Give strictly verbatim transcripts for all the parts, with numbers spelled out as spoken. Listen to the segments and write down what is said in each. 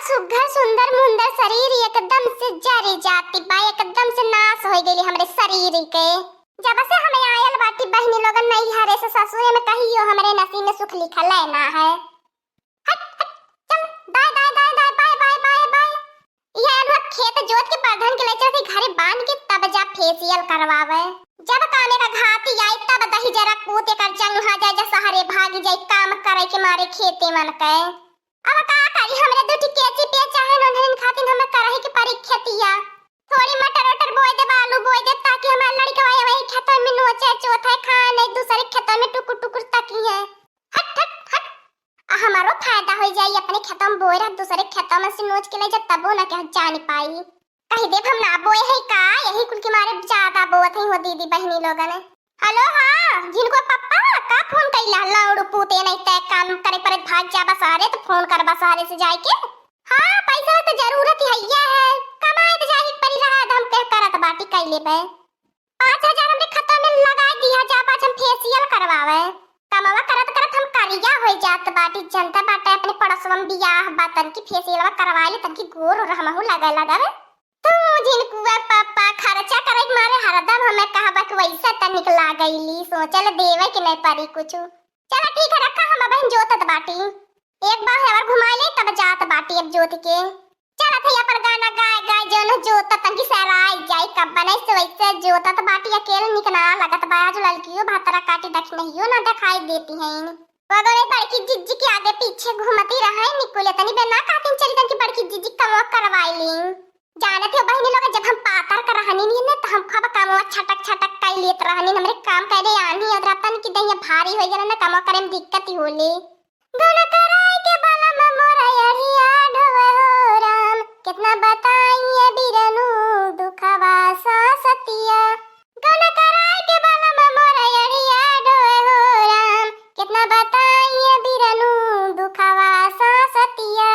सुघर सुंदर मुंदर शरीर एकदम से जरी जाति बा, एकदम से नाश होइ गइली हमरे शरीर के। जब से हम आयल बाटी बहिनी लोगन नैहरे से ससुरे में, कहियो हमरे नसीब में सुख लिखल ना है। हट, हट, चल, दाएं, दाएं, दाएं, दाएं, बाएं, बाएं, बाएं, बाएं। ये अलुआ खेत जोत के परधन के ले चल के घरे बांध के तब जा फेसियल करवावे। जब कामे का घाती आई तब दही जरा कूट एकर जंघा जाए, जा सहरे भागी जाई काम करे के मारे खेते मन के। अब का करी, हमरे दुटी केची पिया चाहे नोनहन खातिन हमें करही के परी खेतिया। थोड़ी मटर वटर बोए देब, आलू बोए देब, ताकि हमार लड़िकवा वही खेतवा में नोचे चोथे खाए, नहीं दूसरे खेतवा में टुकुर टुकुर तकी है। हट, हट, हट। आ हमारो फायदा होइ जाई, अपने खेतवा में बोए रह, दूसरे खेतवा में से नोच के ले जा, तबो ना केहू जान पाई। कही देब हम ना बोए है का, यही कुल के मारे ज्यादा बोत है हो दीदी बहिनी लोगन। हेलो, हाँ, झिनकुआ पप्पा, का फोन कइला? लौड़ू पूते नहीं तय काम करे परे भाग जा बसारे, तो फोन कर बसारे से जाए के। हाँ, पैसा तो जरूरत ही है, कमाए तो जाए परी रहा, हम कह करत बाटी कइले बे। पाँच हजार हमरे खाता में लगाए दिया जा, पाँच हम फेसियल करवावे। कमवा करत करत हम करिया होइ जात बाटी, जनता बाटे अपने पड़ोसवा में बियाह बा, तनकी फेसियलवा करवाए ले, तनकी गोर और हमहू लगे लगब। तू झिनकुआ पापा खर्चा करे के मारे हरदम हमें कहबा कि वैसे तनिक लागैली, सोचल देवे कि नहीं परी कुछ। चला ठीक है, रखा, हम अबहिन जोतत बाटी, एक बार और घुमाए ले, तब जात बाटी अब जोत के। चलत है अपन गाना गाए गाए, जौन जोतत तनकी सराय जाई, कब बने से वैसे जोतत बाटी, अकेले निक ना लगत बा। आज ललकियो भातरा काटी दखिनहियो ना दिखाई देती हैं। वगरे बड़की जिज्जी के आगे पीछे घूमती रहे, निकुले तनी बे ना कहती चली तनकी बड़की जिज्जी कमवा करवाई ली। जानत हो बहिनी लोग, जब हम पातर का रहनी नहीं ना, तो हम खूब कमवा छटक छटक कर लेत रहनी। हमरे काम करे आनी और रतन की दहिया भारी हो गया ना, कमवा करे में दिक्कत ही होले। गन कराई के बलम मोर अड़िया ढोए हो राम, कितना बताई ये बिरनू दुखवा सासतिया। गन कराई के बलम मोर अड़िया ढोए हो राम, कितना बताई ये बिरनू दुखवा सासतिया।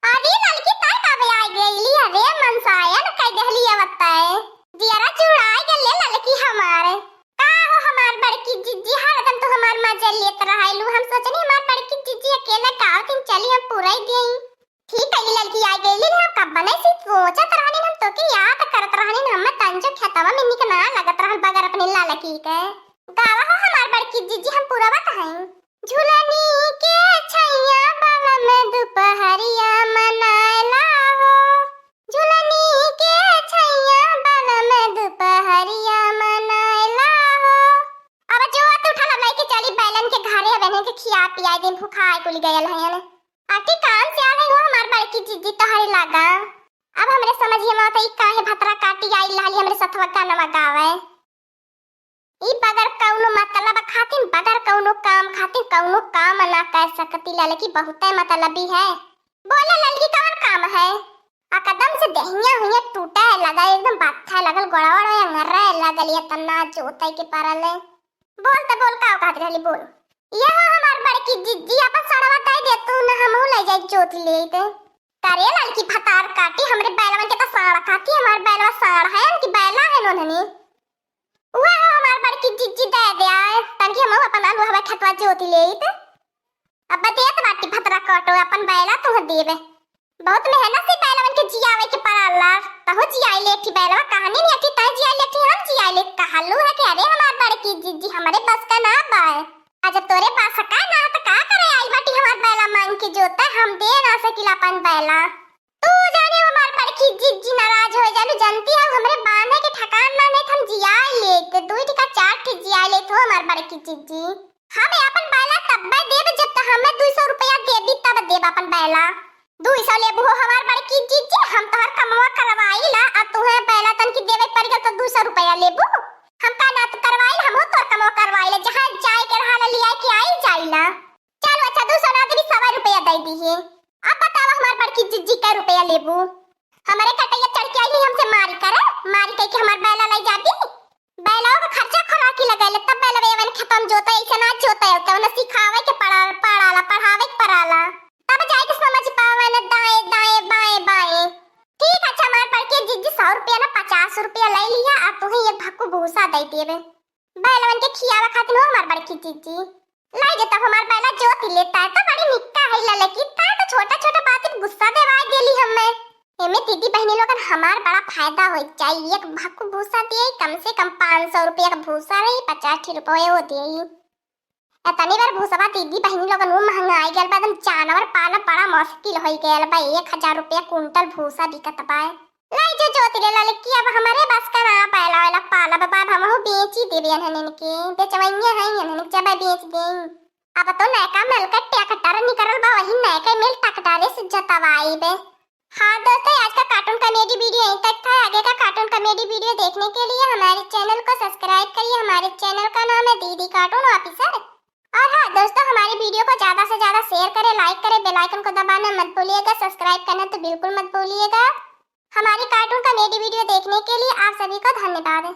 अरे ललकी, तय कबे आ गईली? अरे मनसायन कह देहली अवतै। जियरा जुड़ाई गले ललकी हमार। का हो हमार बड़की जिज्जी, हरदम तो हमार मजा लेत रहलू। हम सोचनी हमार बड़की जिज्जी अकेले का होतिन, चली हम पुराई देई। ठीक है, ललकी आ गईली, हम कब बने से सोचत रहनी, हम तोके याद करत रहनी, हम तंजो खेतवा में निक ना लगत रहल बगर अपने ललकी के। गावा हो हमार बड़की जिज्जी, हम पुरवत हई। झुलनी के छैया बलम दुपहरिया मनायला हो, झुलनी के छैया बलम दुपहरिया मनायला हो। अब जो तू उठा लब लेके चली बैलन के घरे, अब इन्हें के खिया पिया दिन भुखाए कुल गयल हयन। आटी काम से आ गई हो हमार बड़की जिज्जी तोहरे लागा। अब हमरे समझिए में आवत ई काहे भतरा काटी आई लाली हमरे सथवा गानवा गावे। ई बगर कौनो मतलब खातिन, बगर कौनो काम खातिन, कौनो काम ना कर सकती ललकी, बहुते मतलबी है। बोले ललकी, कौन काम है? आ कदम से देहिया हुइया टूटे लगा, एकदम बाथा लगल, गोड़ा वड़ा अंगरे लगल, ये तना जोते के परल है। बोल त बोल, का कहत रहली, बोल। ये हो हमार बड़की जिज्जी, अपन सड़वा दे दे तू, न हमहू ले जाई जोत लेइत। करे ललकी भतार काटी, हमरे बैलवन के तो साड़ काटी, हमार बैलवा साड़ है, उनकी बैला है नोननी। उहे हो हमार बड़की जिज्जी दे दे आए, तनकी हमहू अपन आलू हवा खेतवा जोत लेइत। अब देत बाटी भतरा काटो, अपन बैला तुह देबे। बहुत मेहनत से बैलवन के जियावे के पड़ाला, तहु जियाई लेठी बैलवा, कहानी नहीं अठी तह जियाई लेठी, हम जियाई ले। कहलू है कि अरे हमार बड़की जिज्जी, हमरे बस का ना बाय। आ जब तोरे बस का ना, त का करे आई बाटी हमार बैला मांग के जोते, हम दे ना सकिला अपन बैला। तू जाने हमार बड़की जिज्जी नाराज हो जालू, जानती है हमरे बांधे के ठिकान ना नहीं, हम जियाई लेत, दो ठिका चार ठे जियाई लेत हो हमार बड़की जिज्जी। हम अपन बैला तब्बे देब जब त हमें दुई सौ रुपया देबी तब देब अपन बैला। दुई सौ लेबू हो हमार बड़की जिज्जी, हम तोहर कमवा करवाई ला, आ तुहे बैला तनकी देवे पड़ गल त दुई सौ रुपया लेबू। हम का ना त करवाई ला, हमहू तोर कमवा करवाई ला, जहाँ जाए के रहा ला लिया के आई जाई ला। चलो अच्छा, दुई सौ ना देबी, सवा रुपया दे दी है। अब बतावा हमार बड़की जिज्जी कै रुपया लेबू? हमरे कटैया चढ़ के आई हमसे मारी करे, मारी कह के हमार बैला लाई जाती। बैलवा का खर्चा खोराकी लगैले, तब बैलवा एवन खेतवा में जोते, ऐसे ना जोते, तब न सिखावे के पड़ा, पड़ाला, पढ़ावे के पड़ाला। तब जाए के समझ पावे न दाएं, दाएं, बाएं, बाएं। ठीक, अच्छा, हमार बड़की जिज्जी सौ रुपया ना पचास रुपया ले लिया, अब तुही एक भक्कू भूसा दे देबे। बैलवन के खियावे खातिर हो हमार बड़की जिज्जी। लाई जे तब हमार बैला जोत ही लेता है, तो बड़ी निक्का है ललकी, ता तो छोटा छोटा बात में गुस्सा देवाई देली। लोगन हमार बड़ा फायदा होइ जाई। एक भक्कु भूसा दिए, कम से कम पाँच सौ रुपया का भूसा रही, पचास ठी रुपये वो दिए। इतनी बार भूसवा दीदी बहिनी लोगन वो महंगाई गयल बा, एकदम जानवर पाना बड़ा मुश्किल होइ गयल बा। एक हजार रुपया कुंटल भूसा बिकत बा। लाई जो जोति ले लाले कि अब हमरे बस का ना पायला वाला पाला बाबा, अब हमहू बेची देबे इन्हन के, बेचवइया हैं इन्हन के, जब बेच देई। अब तो नयका मिल के ट्रैक्टर निकरल बा, वही नयके मिल ट्रैक्टर से जतवाई बे। हाँ दोस्तों, आज का कार्टून कॉमेडी वीडियो यहीं तक था। आगे का कार्टून कॉमेडी वीडियो देखने के लिए हमारे चैनल को सब्सक्राइब करिए। हमारे चैनल का नाम है दीदी कार्टून ऑफिसर। और हाँ दोस्तों, हमारी वीडियो को ज़्यादा से ज़्यादा शेयर करें, लाइक करें, बेल आइकन को दबाना मत भूलिएगा, सब्सक्राइब करना तो बिल्कुल मत भूलिएगा। हमारी कार्टून कॉमेडी वीडियो देखने के लिए आप सभी को धन्यवाद।